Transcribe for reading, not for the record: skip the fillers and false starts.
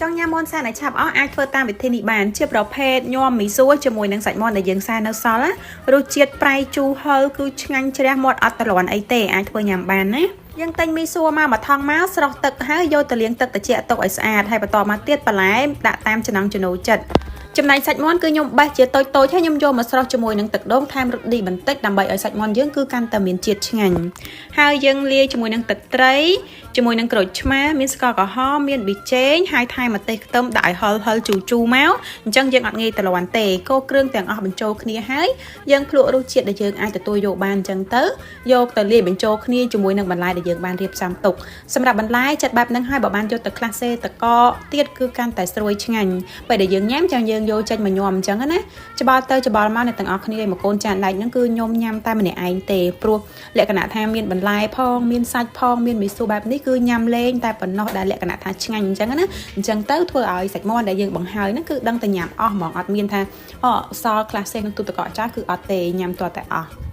ចង់ញ៉ាំមាន់សែនឲ្យឆាប់អស់អាចធ្វើតាមវិធីនេះបានជាប្រភេទញំមីសួរជាមួយនឹងសាច់មាន់ដែលយើងសែននៅសល់ណារសជាតិប្រៃជូរហឹរគឺឆ្ងាញ់ជ្រះមាត់អត់ត្រលាន់អីទេអាចធ្វើញ៉ាំបានណាយើងទិញមីសួរមកមួយថង់មកស្រោះទឹកហើយយកទៅលាងទឹកត្រជាក់ទុកឲ្យស្អាតហើយបន្តមកទៀតបន្លែដាក់តាមចំណង់ចំណូលចិត្តចំណែកសាច់មាន់គឺខ្ញុំបេះជាតូចតូចហើយខ្ញុំយកមកស្រុះជាមួយនឹងទឹកដូងថែមរឹតឌីបន្តិចដើម្បីឲ្យសាច់មាន់យើងគឺកាន់តែមានជាតិឆ្ងាញ់ហើយយើងលាយជាមួយនឹងទឹកត្រីជាមួយនឹងក្រូចឆ្មាមានស្ករក្រហមមានប៊ីចេងហើយថែមម្ទេសខ្ទឹមដាក់ឲ្យហឹរហឹរជូរជូរមកអញ្ចឹងយើងអត់ងាយត្រលាន់ទេកូរគ្រឿងទាំងអស់បញ្ចូលគ្នាហើយយើងភ្លក់រសជាតិដែលយើងអាចទទួលយកបានអញ្ចឹងទៅយកទៅលាយបញ្ចូលគ្នាជាមួយនឹងបន្លែដែលយើងបានរៀបចំទុកសម្រាប់បន្លែចាត់បែបហ្នឹងហើយបើបានយកទៅក្លាសេតកទៀតគឺកាន់តែស្រួយឆ្ងាញ់ពេលដែលយើងញ៉ាំចាំយើងយកចេញមកញ៉ាំអញ្ចឹងណាច្បល់ទៅច្បល់មកអ្នកទាំងអស់គ្នាមកកូនចានដែកហ្នឹងគឺខ្ញុំញ៉ាំតែម្នាក់ឯងទេព្រោះលក្ខណៈថាមានបន្លែផងមានសាច់ផងមានមីស៊ូបែបនេះគឺញ៉ាំលេងតែប៉ុណ្ណោះដែលលក្ខណៈថាឆ្ងាញ់អញ្ចឹងណាអញ្ចឹងទៅធ្វើឲ្យសាច់មាន់ដែលយើងបង្ហើយហ្នឹងគឺដឹងតែញ៉ាំអស់ហ្មងអត់មានថាអូសល់ខ្លះសេះក្នុងទូទឹកកកចាស់គឺអត់ទេញ៉ាំទាល់តែអស់។